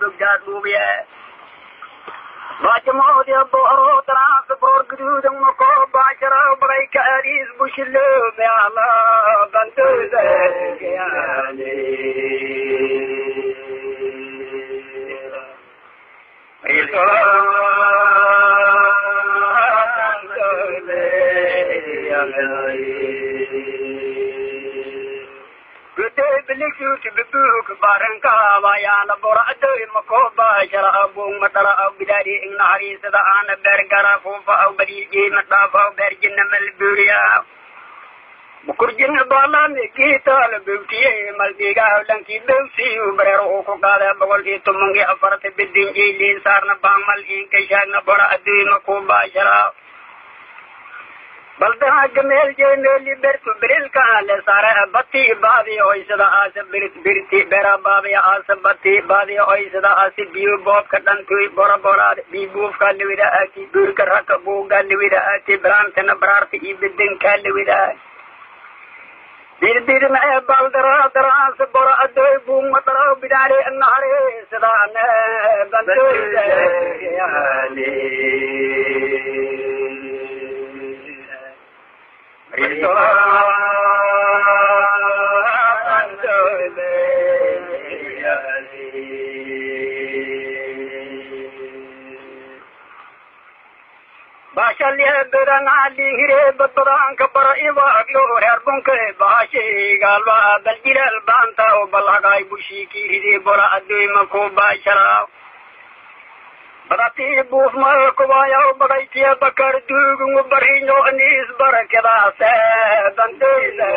Bogdaad dhuubiye baajamoodi booro daraas boor guduudan mako baashara bagay ka aadiis bushilo meala bandoyda. Barankawayaana bora adoy mako baashara abung matara aw bidaari ing naxariisada aana beer gara fuufa aw badiijey madhaafa aw beer jinna malbuuriya bukurjin baalami kiitaal bewtiye maldiga lanki bewsi bareer uu ku qaada 114 bidinjey liin saarna baamal inka shaagna bora adoy mako baashara baldaha gameel jeemeli bertu berilka le sare batti baadi oysada aas birit birti bera baadi aas batti baadi oysada aas biyu bob ka dhantuy bora bora bi buuf ka liwida aki dur ka rak buuga liwida aki brantana brarti ibidin ka liwida bir bir ma baldara daraas bora adoy buum matara bidare annahare sada ne bantu yaali. Baashalyebedanaalihire badbadaanka bara iwaaglo reer bunke baashigaalba baljilal baanta o balhagaay bushiiki ride bora adoyma ku baashara badati buuf mal kuwaayaw bagaytiya bakar duugungu bariño anis barakadaase bandoyda.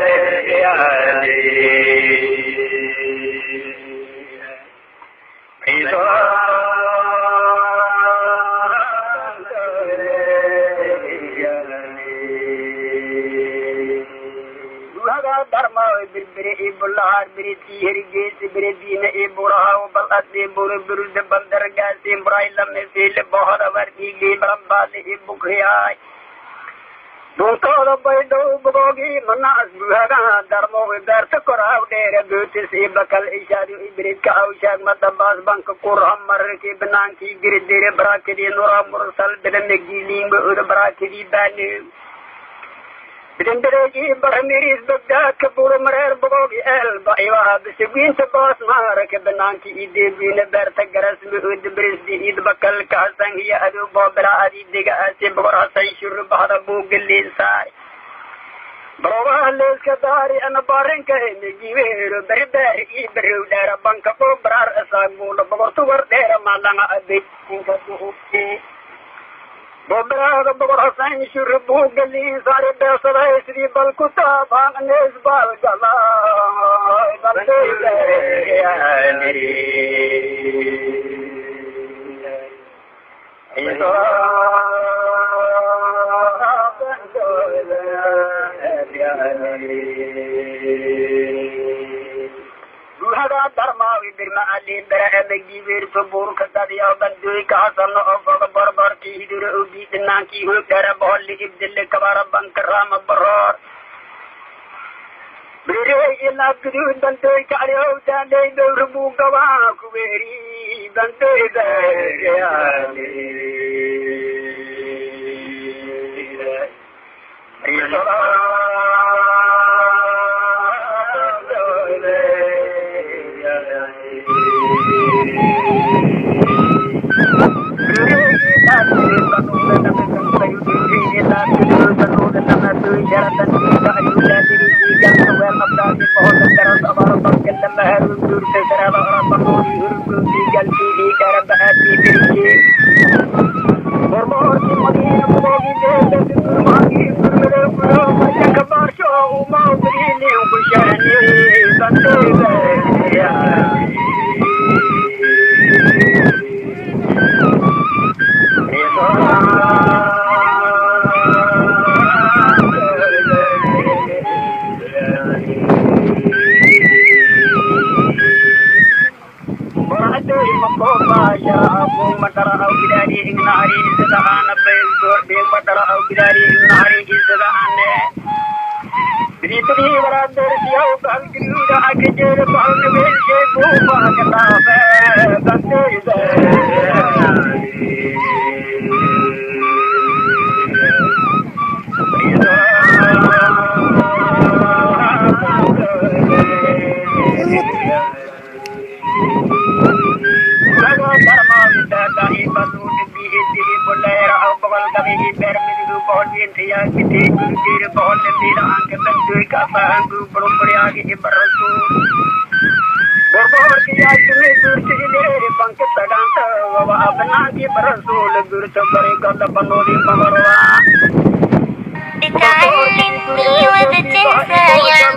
Dharma birbiri ibulahar biriti hergeesi birediina iburaha baladi buru burude bandargaasi burailam fiil bohara wardiigi brabbaali ibukhiyaay duntooda baydhow bogoogi manaas buhaga darmo beerta koraaw dheere buutis ibakal ishaadu ibridka awshaag madabaas banka kurha mararkii banaankii giridire barakidii nura mursal bidamegiliinga uda barakidii baani bidinbireegi baramiris bagdaadka buru mareer bogoogi elba iwaha bisigiinta boos maaraka banaankii ideebiina beerta garasmi uda birisdi id bakal kahasan iyo aduu boobira adidiga asi bogor hasan shuru bahda buugaliinsaay barobaha leeska daari ana baarinka hemigiweero beri beer ii berow dheera banka boo baraar isaag buula bogor tugar dheera maalanga abe inka duubi bobiraada bogor hasan shuru buugaliin saari beesaday sidii bal ku taabaan nees baal galay bandeyda. Buhaga darmaawi birma ali bere emegiweerto buurka dadiya bandoyka hasano ofoga barbarkii hidura ogi dhinaankii hoog dheere boholli ibdille kabara banka raama baroor birey ilaa guduud bandoyka alihow daandey dowra buugabaa kuweeri bandoyda. بتعلمني وبتنسى يا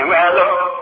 Well,